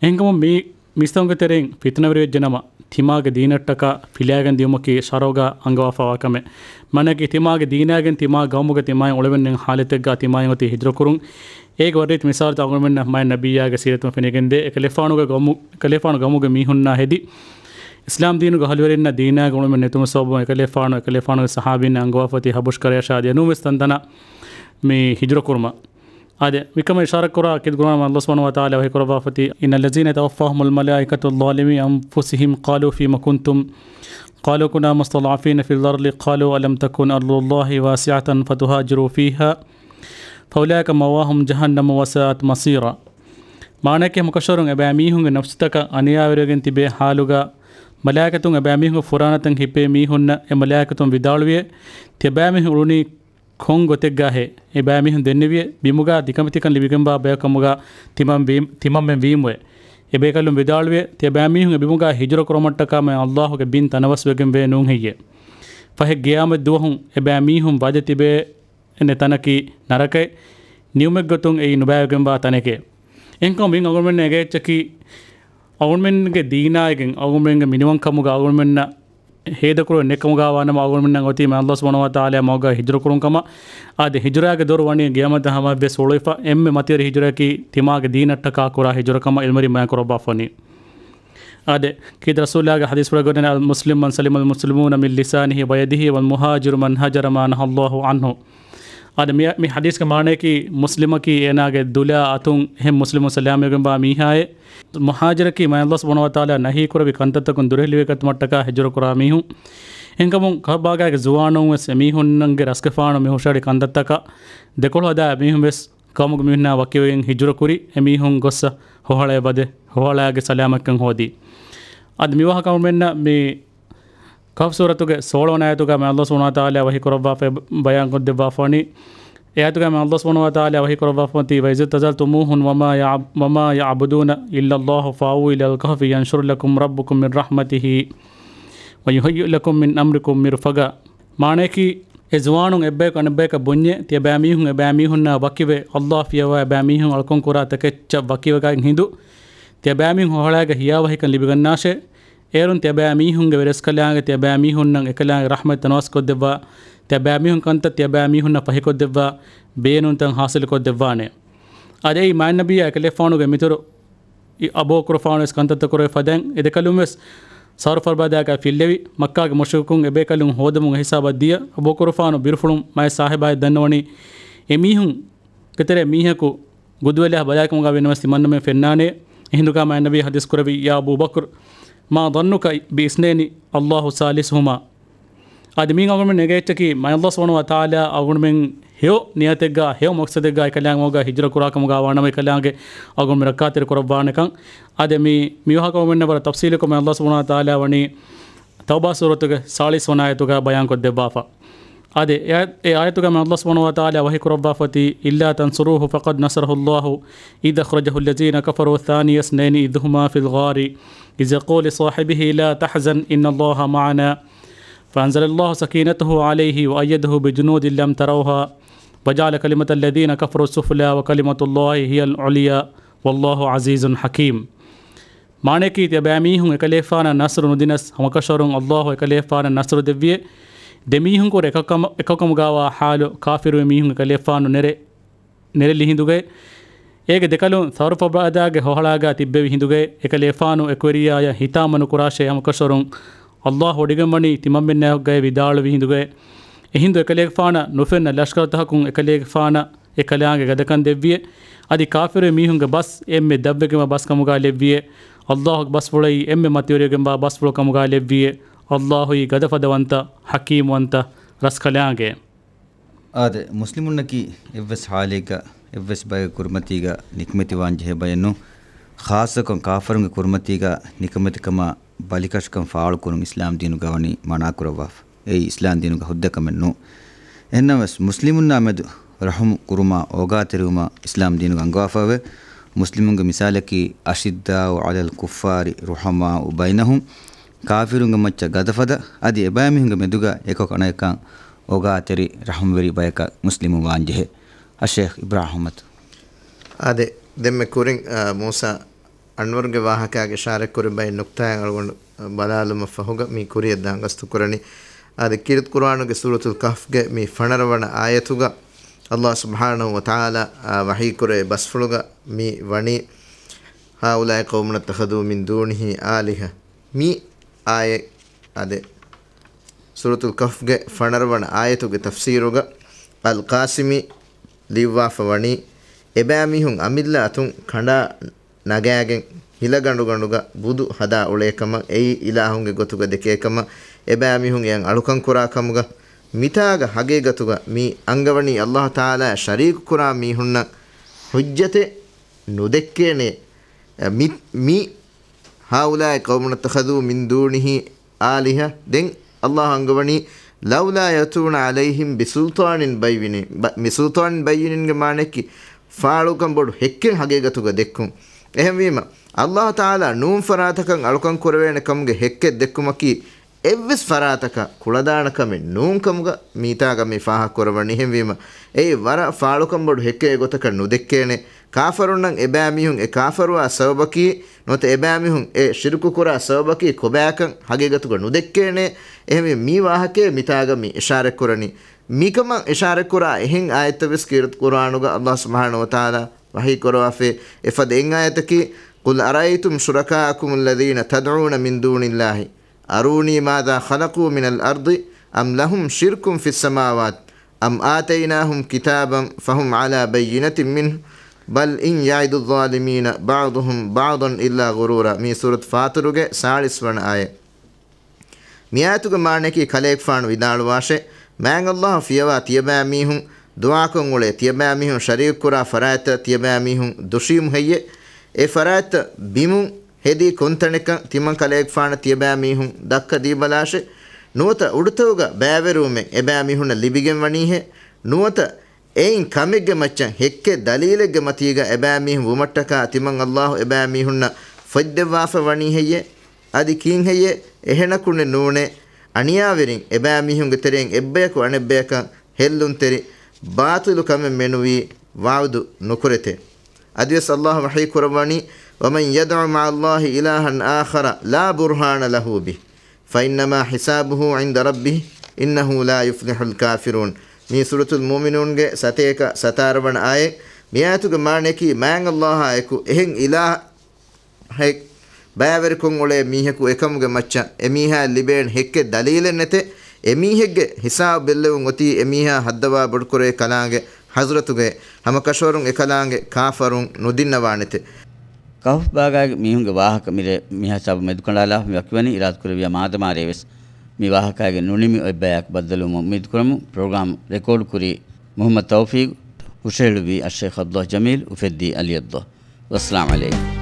އެހެންކަމުން މި މީސްތަކުންގެ ތެރެއިން ފިތުނަވެރިވެއްޖެނަމަ، ތިމާގެ ދީނަށްޓަކާ ފިލާގެން ދިޔުމަކީ ޝަރުޢުގަ އަންގަވާފައިވާ ކަމެއް. މާނައަކީ ތިމާގެ ދީނާގެން ތިމާ ގައުމުގަ ތިމާއިން އުޅެވެން ހާލަތެއްގަ ތިމާއިން އޮތީ ހިޖުރަ ކުރުން. އޭގެ ވަރަށް ރީތި މިސާލުތައް އަޅުގަނޑުމެންނަށް މާތް ނަބިއްޔާގެ ސީރަތުން ފެނިގެންދޭ. އެކަލޭގެފާނުގެ ގައުމު، އެކަލޭގެފާނު ގައުމުގެ މީހުންނާ ހެދި، އިސްލާމް ދީނުގެ އަހުލުވެރިންނަށް ދީނާގެ އުޅުމެއް ނެތުމުގެ ސަބަބުން އެކަލޭގެފާނު، އެކަލޭގެފާނުގެ ސަހާބީންނަށް އަންގަވާފައި އޮތީ ހަބަޝް ކަރަޔަށާ އަދި އެނޫންވެސް ތަންތަނަށް މި ހިޖުރަ ކުރުމަށް. އާދެ، މިކަމަށް އިޝާރަތް ކުރާ ކީރިތި ޤުރުއާނުގަ މާތް ﷲ ސުބްޙާނަހޫ ވަތަޢާލާ ވަޙީ ކުރައްވާފައި އޮތީ، إن الذين توفاهم الملائكة ظالمي أنفسهم قالوا فيم كنتم قالوا كنا مستضعفين في الأرض قالوا ألم تكن أرض الله واسعة فتهاجروا فيها فأولئك مأواهم جهنم وساءت مصيرا. މާނައަކީ ހަމަކަށަވަރުން އެބައިމީހުންގެ ނަފްސުތަކަށް އަނިޔާވެރިވެގެން ތިބޭ ޙާލުގަ، މަލާއިކަތުން އެބައިމީހުންގެ ފުރާނަތައް ހިއްޕޭ މީހުންނަށް އެ މަލާއިކަތުން ވިދާޅުވިއޭ، ތިޔަބައިމީހުން އުޅުނީ ކޮން ގޮތެއްގަހޭ؟ އެބައިމީހުން ދެންނެވިއޭ، ބިމުގަ ދިކަމެތިކަން ލިބިގެންވާ ބަޔަކު ކަމުގަ ތިމަން ވީ، ތިމަންމެން ވީމުވެ. އެބޭކަލުން ވިދާޅުވިއޭ، ތިޔަބައިމީހުން އެބިމުގަ ހިޖުރަ ކުރުމަށްޓަކާ މާތް ﷲ ގެ ބިން ތަނަވަސްވެގެންވޭ ނޫންހެއްޔޭ؟ ފަހެ ޤިޔާމަތް ދުވަހު އެބައިމީހުން ވަދެ ތިބޭ އެންމެ ތަނަކީ ނަރަކައެއް. ނިޢުމަތްގޮތުން އެއީ ނުބައިވެގެންވާ ތަނެކޭ. އެހެންކަމުން މިއިން އަޅުގަނޑުމެންނަށް އެނގޭ އެއްޗަކީ، އަޅުގަނޑުމެންގެ ދީނާއިގެން އަޅުގަނޑުމެންގެ މިނިވަންކަމުގަ އަޅުގަނޑުމެންނަށް ހޭދަކުރެއްވި ނެތްކަމުގަ ވާނަމަ، އަޅުގަނޑުމެންނަށް އޮތީ މާތް ﷲ ސުބްޙާނަހޫ ވަތަޢާލާ މަގުގަ ހިޖުރަ ކުރުން ކަމަށް. އާދެ، ހިޖުރާގެ ދޮރު ވަނީ ޤިޔާމަތް ހަމައަށްވެސް ހުޅުވިފަ. އެންމެ މަތިވެރި ހިޖުރައަކީ ތިމާގެ ދީނަށްޓަކާ ކުރާ ހިޖުރަ ކަމަށް ޢިލްމުވެރިން ބަޔާން ކުރައްވާފަ ވަނީ. އާދެ، ކީރިތި ރަސޫލާގެ ޙަދީޘްފުޅަށް ވަނީ، المسلم من سلم المسلمون من لسانه ويده والمهاجر من هجر ما نهى الله عنه. އާދެ، މި، މި ޙަދީޘްގެ މާނައަކީ، މުސްލިމަކީ އޭނާގެ ދުލާ އަތުން އެހެން މުސްލިމުން ސަލާމަތްވެގެންވާ މީހާއޭ. މުހާޖިރަކީ މާތް ﷲ ސުބްޙާނަހޫ ވަތަޢާލާ ނަހީކުރެއްވި ކަންތައްތަކުން ދުރުހެލިވެގަތުމަށްޓަކާ ހިޖުރަ ކުރާ މީހުން. އެހެންކަމުން ކަޢުބާގައިގެ ޒުވާނުންވެސް އެމީހުންނަށްގެ ރަސްގެފާނު މި ހުށަހެޅި ކަންތައްތަކަށް ދެކޮޅު ހަދާ އެމީހުންވެސް ގައުމުގެ މީހުންނާ ވަކިވެގެން ހިޖުރަ ކުރި އެމީހުން ގޮއްސަ ހޮހަޅައެއް ވަދެ، ހޮހަޅާގެ ސަލާމަތްކަން ހޯދީ. އަދި މިވާހަކަ އަޅުގަނޑުމެންނަށް މި ކަހްފް ސޫރަތުގެ ސޯޅަވަނަ އާޔަތުގަ މާތް ﷲ ސުބްޙާނަހޫ ވަތަޢާލާ ވަޙީ ކުރައްވާފައި ބަޔާންކޮށްދެއްވާފަވަނީ. އެ އާޔަތުގަ މާތް ﷲ ސުބްޙާނަހޫ ވަތަޢާލާ ވަޙީ ކުރައްވާފަވަނީ، وإذ اعتزلتموهم وما يعب-، وما يعبدون إلا الله فأووا إلى الكهف ينشر لكم ربكم من رحمته ويهيئ لكم من أمركم مرفقا. މާނައަކީ، އެ ޒުވާނުން އެއްބަޔަކު އަނެއްބަޔަކަށް ބުންޏޭ، ތިޔަބައިމީހުން އެބައިމީހުންނާ ވަކިވެ، ﷲ ފިޔަވާ އެބައިމީހުން އަޅުކަން ކުރާ ތަކެއްޗަށް ވަކިވެގަތް ހިނދު، ތިޔަބައިމީހުން ހޮހަޅާގެ ހިޔާވަހިކަން ލިބިގަންނާށޭ. އޭރުން ތިޔަބައިމީހުންގެ ވެރިރަސްކަލާނގެ ތިޔަބައިމީހުންނަށް އެކަލާނގެ ރަޙްމަތް ތަނަވަސްކޮށްދެއްވާ، ތިޔަބައިމީހުން ކަންތައް ތިޔަބައިމީހުންނަށް ފަހިކޮށްދެއްވާ، ބޭނުންތައް ޙާޞިލުކޮށްދެއްވާނެ. އަދި އެއީ މާތް ނަބިއްޔާ އެކަލޭގެފާނުގެ މިތުރު އި-، އަބޫބަކުރުފާނުވެސް ކަންތައްތައް ކުރެވި ފަދައިން، އެދެކަލުންވެސް ސަހަރު ފަރުބަދާގަ ފިއްލެވި، މައްކާގެ މުޝްރިކުން އެބޭކަލުން ހޯދަމުން އެހިސާބަށް ދިޔަ، އަބޫބަކުރުފާނު ބިރުފުޅުން މާތް ސާހިބާއެއް ދަންނަވަނީ، އެމީހުންގެ ތެރޭ މީހަކު ގުދުވެލާ ބަލާކަމުގަ ވެނަމަސް ތިމަންނަމެން ފެންނާނެ. އެހިނދުގަ މާތް ނަބީ ޙަދީޘް ކުރެއްވި، يا أبا بكر ما ظنك باثنين الله ثالثهما. އަދި މިއިން އަޅުގަނޑުމެން އެނގޭ އެއްޗަކީ، މާތް ﷲ ސުބްޙާނަހޫ ވަތަޢާލާ އަޅުގަނޑުމެން ހެޔޮ ނިޔަތެއްގަ، ހެޔޮ މަޤްޞަދެއްގަ އެކަލާނގެ މަގުގަ ހިޖުރަ ކުރާ ކަމުގަ ވާނަމަ، އެކަލާނގެ އަޅުގަނޑުމެން ރައްކާތެރި ކުރައްވާނެކަން. އާދެ، މި، މި ވާހަކަ އަޅުގަނޑުމެންނަށް ވަރަށް ތަފްޞީލުކޮށް މާތް ﷲ ސުބްޙާނަހޫ ވަތަޢާލާ ވަނީ ތައުބާ ސޫރަތުގެ ސާޅީސް ވަނަ އާޔަތުގަ ބަޔާންކޮށްދެއްވާފަ. އާދެ، އެ އާ-، އެ އާޔަތުގަ މާތް ﷲ ސުބްޙާނަހޫ ވަތަޢާލާ ވަޙީ ކުރައްވާފައޮތީ، إلا تنصروه فقد نصره الله إذ أخرجه الذين كفروا ثاني اثنين إذ هما في الغار إذ يقول لصاحبه لا تحزن إن الله معنا فأنزل الله سكينته عليه وأيده بجنود لم تروها وجعل كلمة الذين كفروا السفلى وكلمة الله هي العليا والله عزيز حكيم. މާނައަކީ، ތިޔަބައިމީހުން އެކަލޭގެފާނަށް ނަޞްރު ނުދިނަސް، ހަމަކަށަވަރުން ﷲ އެކަލޭގެފާނަށް ނަޞްރު ދެއްވިއޭ. ދެމީހުންކުރެ އެކަކަމަ-، އެކަކަމުގަވާ ޙާލު، ކާފިރު މީހުން އެކަލޭގެފާނު ނެރެ-، ނެރެލި ހިނދުގައި، އޭގެ ދެކަލުން ސަހަރު ފަރުބަދާގެ ހޮހަޅާގަ ތިއްބެވި ހިނދުގައި، އެކަލޭގެފާނު އެކުވެރިޔާޔަށް ހިތާމަނުކުރާށޭ، ހަމަކަށަވަރުން ﷲ ވޮޑިގެންވަނީ ތިމަންމެންނާއެކުގައި ވިދާޅުވި ހިނދުގައި. އެހިނދު އެކަލޭގެފާނަށް ނުފެންނަ ލަޝްކަރުތަކަކުން އެކަލޭގެފާނަށް އެކަލާނގެ ގަދަކަން ދެއްވިއޭ. އަދި ކާފިރު މީހުންގެ ބަސް އެންމެ ދަށްވެގެންވާ ބަސް ކަމުގަ ލެއްވިއޭ. ﷲ ގެ ބަސްފުޅައީ އެންމެ މަތިވެރިވެގެންވާ ބަސްފުޅު ކަމުގަ ލެއްވިއޭ. ﷲ އީ ގަދަފަދަވަންތަ، ޙަކީމްވަންތަ، ރަސްކަލާނގެ. އާދެ، މުސްލިމުންނަކީ އެއްވެސް ޙާލެއްގަ، އެއްވެސް ބައެއްގެ ކުރިމަތީގަ ނިކަމެތިވާން ޖެހޭ ބައެއް ނޫން. ޚާއްޞަކޮށް ކާފަރުންގެ ކުރިމަތީގަ ނިކަމެތިކަމާ ބަލިކަށިކަން ފާޅުކުރުން އިސްލާމްދީނުގަ ވަނީ މަނާކުރައްވާފަ. އެއީ އިސްލާމްދީނުގެ ހުއްދަ ކަމެއް ނޫން. އެހެންނަމަވެސް، މުސްލިމުންނާ މެދު ރަޙުމް ކުރުމާ، އޯގާތެރިވުމާ އިސްލާމްދީނުގަ އަންގަވާފައެވެ. މުސްލިމުންގެ މިސާލަކީ، أشداء على الكفار رحماء بينهم، ކާފިރުންގެ މައްޗަށް ގަދަފަދަ، އަދި އެބައިމީހުންގެ މެދުގަ އެކަކު އަނެކަކަށް އޯގާތެރި ރަޙުމްވެރި ބަޔަކަށް މުސްލިމުން ވާންޖެހޭ. އައްޝައިޚް އިބްރާހިމް އަޙްމަދު. އާދެ، ދެންމެ ކުރިން، އާ، މޫސާ އަންވަރުގެ ވާހަކާގެ އިޝާރަތްކުރި ބައެއް ނުކްތާއެއް އަޅުގަނޑު ބަލާލުމަށް ފަހުގަ މި ކުރިޔަށްދާން ގަސްތުކުރަނީ. އާދެ، ކީރިތި ޤުރުއާނުގެ ސޫރަތުލް ކަހްފްގެ މި ފަނަރަ ވަނަ އާޔަތުގަ ﷲ ސުބްޙާނަހޫ ވަތަޢާލާ، އާ، ވަޙީކުރޭ ބަސްފުޅުގަ މި ވަނީ، هؤلاء قوم اتخذوا من دونه آلهة. މި އާޔަތް އާދެ، ސޫރަތުލް ކަހްފްގެ ފަނަރަ ވަނަ އާޔަތުގެ ތަފްސީރުގަ އަލް ޤާސިމީ ލިޔުއްވާފަ ވަނީ، އެބައިމީހުން އަމިއްލަ އަތުން ކަނޑާ ނަގާގެން ހިލަގަނޑުގަނޑުގަ ބުދު ހަދާ އުޅޭކަމަށް، އެއީ އިލާހުންގެ ގޮތުގަ ދެކޭކަމަށް އެބައިމީހުން އެއަށް އަޅުކަން ކުރާ ކަމުގަ، މިތާގަ ހަގީގަތުގަ މި އަންގަވަނީ ﷲ ތަޢާލާ ޝަރީކު ކުރާ މީހުންނަށް ޙުއްޖަތެއް ނުދެއްކޭނެ. މި، މި هؤلاء قوم اتخذوا من دونه آلهة. ދެން ﷲ އަންގަވަނީ، لولا يأتون عليهم بسلطان بين. ބަ-، މި ސުލްޠާން ބައްޔިނިންގެ މާނައަކީ ފާޅުކަން ބޮޑު ހެއްކެއް ހަގީގަތުގަ ދެއްކުން. އެހެންވީމަ، ﷲ ތަޢާލާ ނޫން ފަރާތަކަށް އަޅުކަން ކުރެވޭނެ ކަމުގެ ހެއްކެއް ދެއްކުމަކީ އެއްވެސް ފަރާތަކަށް ކުޅަދާނަ ކަމެއް ނޫން ކަމުގަ މީތާގަ މި ފާހަގަ ކުރަވަނީ. އެހެންވީމަ، އެއީ ވަރަށް ފާޅުކަން ބޮޑު ހެއްކެއް ގޮތަކަށް ނުދެއްކޭނެ. ކާފަރުންނަށް އެބައިމީހުން އެ ކާފަރުވާ ސަބަބަކީ، ނުވަތަ އެބައިމީހުން އެ ޝިރުކު ކުރާ ސަބަބަކީ ކޮބާކަން ހަގީގަތުގަ ނުދެއްކޭނެ. އެހެންވެ، މި ވާހަކައެއް މިތާގަ މި އިޝާރަތްކުރަނީ. މިކަމަށް އިޝާރަތްކުރާ އެހެން އާޔަތެއްވެސް ކީރިތި ޤުރުއާނުގަ ﷲ ސުބްޙާނަހޫ ވަތަޢާލާ ވަޙީކުރައްވާފައި އެފަދަ އެއް އާޔަތަކީ، قل أرأيتم شركاءكم الذين تدعون من دون الله أروني ماذا خلقوا من الأرض أم لهم شرك في السماوات أم آتيناهم كتابا فهم على بينة منه بل إن يعد الظالمون بعضهم بعضا إلا غرورا. މީ ސޫރަތު ފާތިރުގެ ސާޅީސް ވަނަ އާޔަތް. މި އާޔަތުގެ މާނައަކީ ކަލޭގެފާނު ވިދާޅުވާށޭ، މާތް ﷲ ފިޔަވާ ތިޔަބައިމީހުން ދުޢާކޮށް އުޅޭ ތިޔަބައިމީހުން ޝަރީކު ކުރާ ފަރާތްތައް ތިޔަބައިމީހުން ދުށީމު ހެއްޔޭ؟ އެ ފަރާތްތައް ބިމުން ހެދީ ކޮންތަނެއްކަން ތިމަން ކަލޭގެފާނަށް ތިޔަބައިމީހުން ދައްކަ ދީބަލާށޭ. ނުވަތަ އުޑުތަކުގަ ބައިވެރިވުމެއް އެބައިމީހުންނަށް ލިބިގެން ވަނީހޭ؟ ނުވަތަ އެއިން ކަމެއްގެ މައްޗަށް ހެއްކެއް ދަލީލެއްގެ މަތީގަ އެބައިމީހުން ވުމަށްޓަކާ ތިމަން ﷲ އެބައިމީހުންނަށް ފޮތްދެއްވާފަ ވަނީ ހެއްޔޭ؟ އަދި ކީން ހެއްޔޭ؟ އެހެނަކުންނެއް ނޫނޭ. އަނިޔާވެރިން އެބައިމީހުންގެ ތެރެއިން އެއްބަޔަކު އަނެއްބަޔަކަށް ހެއްލުންތެރި ބާޠިލު ކަމެއް މެނުވީ ވަޢުދު ނުކުރެތޭ. އަދިވެސް ﷲ ވަޙީ ކުރައްވަނީ، ومن يدع مع الله إلها آخر لا برهان له به فإنما حسابه عند ربه إنه لا يفلح الكافرون. މީ ސޫރަތުލް މުއުމިނޫންގެ ސަތޭކަ ސަތާރަ ވަނަ އާޔަތް. މި އާޔަތުގެ މާނައަކީ، މާތް ﷲ އާ އެކު އެހެން އިލާހެއް ބައިވެރިކޮށް އުޅޭ މީހަކު އެކަމުގެ މައްޗަށް އެމީހާއަށް ލިބޭނެ ހެއްކެއް ދަލީލެއް ނެތޭ. އެމީހެއްގެ ހިސާބު ބެއްލެވުން އޮތީ އެމީހާ ހައްދަވާ ބޮޑުކުރޭ ކަލާނގެ ޙަޟްރަތުގައި. ހަމަ ކަށަވަރުން އެކަލާނގެ ކާފަރުން ނުދިންނަވާނެތެ. ކަހުފް ބާގާގެ މީހުންގެ ވާހަކަ މިރޭ މިހިސާބު މެދުކަނޑާލާފަ މި ވަކިވަނީ. އިރާދަކުރެއްވިޔާ މާދަމާ ރޭވެސް މި ވާހަކާގެ ނުނިމި އޮތް ބަޔާކު ބައްދަލުވުމަށް އުއްމީދުކުރަމު. ޕްރޮގްރާމް ރެކޯޑް ކުރީ މުޙައްމަދު ތައުފީޤު، ހުށަހެޅުއްވީ އައްޝައިޚް ޢަބްދުﷲ ޖަމީލް، އުފެއްދީ ޢަލީ ޢަބްދުﷲ. ވައްސަލާމް ޢަލައިކުމް.